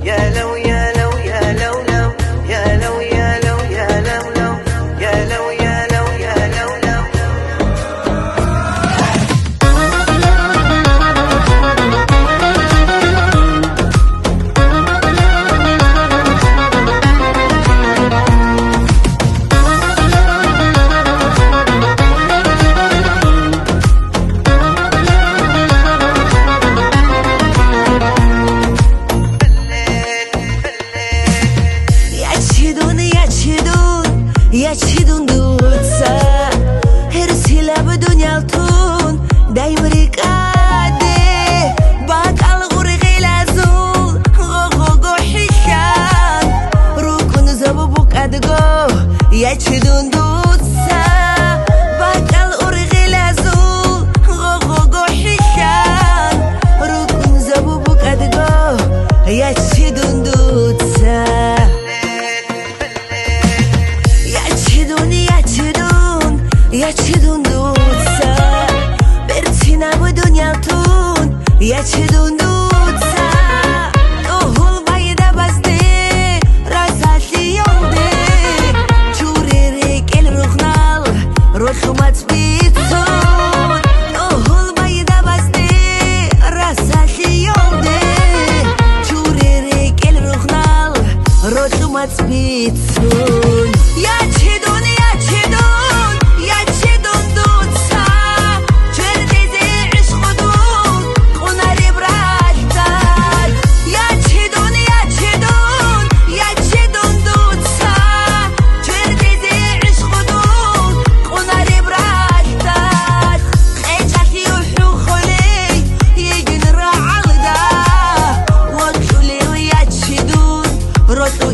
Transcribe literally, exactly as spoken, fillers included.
Я чи дун, я чи дун, я чи дун дуца, гьерсилаб дунялтун дайм рикӀкӀаде, бакӀал гъургъилазул гъо-гъо-гъо хӀилъан, рукӀун забу букӀадго, я чи дун дуца, бакӀал ургъилазул гъо-гъо-гъо хӀилъан, рукӀун забу букӀадго, я чи дун дуца. Я чи дун, я чи дун, я чи дун дуца, берцинаб дунялтун, я чи дун дуца, тӀугьул байдабазде, расалъиялде, чуре рекӀел ругънал, ролъу мацӀ бицун, тӀугьул байдабазде, расалъиялде, чуре рекӀел ругънал, ролъу мацӀ бицун. Я чи дун, я чи дун, я чи дун дуца, чердезе гӀишкъу дун къунареб ралъдал. Я чи дун, я чи дун, я чи дун дуца, чердезе гӀишкъу дун къунареб ралъдал. КъечӀалъи юхӀухъулей йигин рагӀалда, вокьулев я чи дун, ролъу